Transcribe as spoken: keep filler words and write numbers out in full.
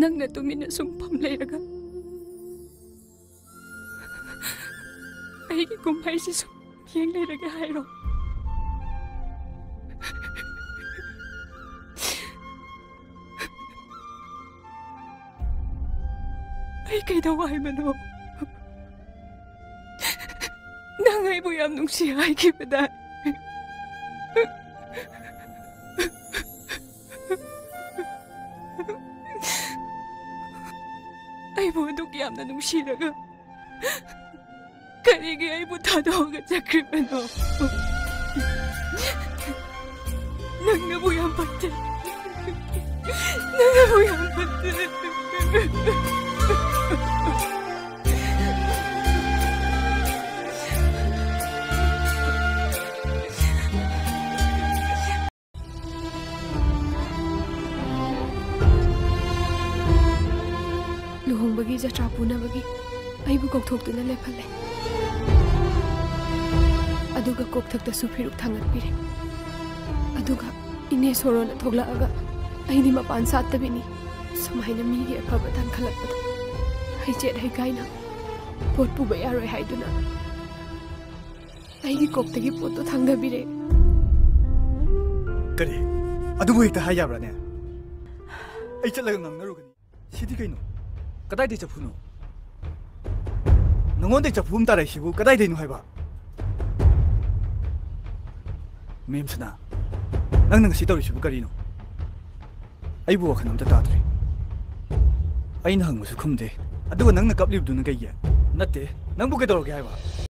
ꯅꯪꯅ ꯇꯨꯃꯤꯟꯅ ꯁꯨꯝ ꯐꯝ ꯂꯩꯔꯒ ꯑꯩꯒꯤ ꯀꯨꯝꯍꯩꯁꯤ ꯁꯨꯝ ꯌꯦꯡ ꯂꯩꯔꯒꯦ ꯍꯥꯏꯔꯣ? ꯑꯩ ꯀꯩꯗꯧ ꯍꯥꯏꯕꯅꯣ? ꯅꯪ ꯑꯩꯕꯨ ꯌꯥꯝ ꯅꯨꯡꯁꯤ ꯍꯥꯏꯈꯤꯕꯗꯥꯏ? ꯑꯩꯕꯨ ꯑꯗꯨꯛ ꯌꯥꯝꯅ ꯅꯨꯡꯁꯤꯔꯒ ꯀꯔꯤꯒꯤ ꯑꯩꯕꯨ ꯊꯥꯗꯣꯛꯑꯒ ꯆꯠꯈ꯭ꯔꯤꯕꯅꯣ? ꯅꯪꯅꯕꯨ ꯌꯥꯝ ꯐꯠꯇꯦ꯫ ꯅꯪꯅꯕꯨ ꯌꯥꯝ ꯐꯠꯇꯦ꯫ ꯂꯨꯍꯣꯡꯕꯒꯤ ꯖꯇ꯭ꯔꯥ ꯄꯨꯅꯕꯒꯤ ꯑꯩꯕꯨ ꯀꯧꯊꯣꯛꯇꯨꯅ ꯂꯦꯞꯍꯜꯂꯦ꯫ ꯑꯗꯨꯒ ꯀꯣꯛꯊꯛꯇꯁꯨ ꯐꯤꯔꯨꯛ ꯊꯥꯡꯒꯠꯄꯤꯔꯦ꯫ ꯑꯗꯨꯒ ꯏꯅꯦ ꯁꯣꯔꯣꯅ ꯊꯣꯛꯂꯛꯑꯒ ꯑꯩꯗꯤ ꯃꯄꯥꯟ ꯁꯥꯠꯇꯕꯤꯅꯤ꯫ ꯁꯨꯃꯥꯏꯅ ꯃꯤꯒꯤ ꯑꯐꯕ ꯇꯥꯟꯈꯠꯂꯛꯄꯗ ꯍꯩꯆꯦꯠ ꯍꯩꯀꯥꯏꯅ ꯄꯣꯠ ꯄꯨꯕ ꯌꯥꯔꯣꯏ ꯍꯥꯏꯗꯨꯅ ꯑꯩꯒꯤ ꯀꯣꯛꯇꯒꯤ ꯄꯣꯠꯇꯣ ꯊꯥꯡꯗꯕꯤꯔꯦ꯫ ꯀꯔꯤ? ꯑꯗꯨꯕꯨ ꯍꯦꯛꯇ ꯍꯥꯏ ꯌꯥꯕ꯭ꯔꯥꯅꯦ? ꯑꯩ ꯆꯠꯂꯒ ꯉꯥꯡꯅꯔꯨꯒꯅꯤ꯫ ꯁꯤꯗꯤ ꯀꯩꯅꯣ? ꯀꯗꯥꯏꯗꯩ ꯆꯐꯨꯅꯣ? ꯅꯉꯣꯟꯗꯩ ꯆꯐꯨ ꯑꯃ ꯇꯥꯔꯛꯏꯁꯤꯕꯨ ꯀꯗꯥꯏꯗꯩꯅꯣ ꯍꯥꯏꯕ? ꯃꯦꯝ ꯁꯅꯥ, ꯅꯪꯅ ꯉꯁꯤ ꯇꯧꯔꯤꯁꯤꯕꯨ ꯀꯔꯤꯅꯣ? ꯑꯩꯕꯨ ꯋꯥꯈꯜ ꯑꯝꯇ ꯇꯥꯗ꯭ꯔꯦ꯫ ꯑꯩꯅ ꯍꯪꯕꯁꯨ ꯈꯨꯝꯗꯦ꯫ ꯑꯗꯨꯒ ꯅꯪꯅ ꯀꯞꯂꯤꯕꯗꯨꯅ ꯀꯩꯒꯤ? ꯅꯠꯇꯦ, ꯅꯪꯕꯨ ꯀꯩꯗꯧꯔꯒꯦ ꯍꯥꯏꯕ?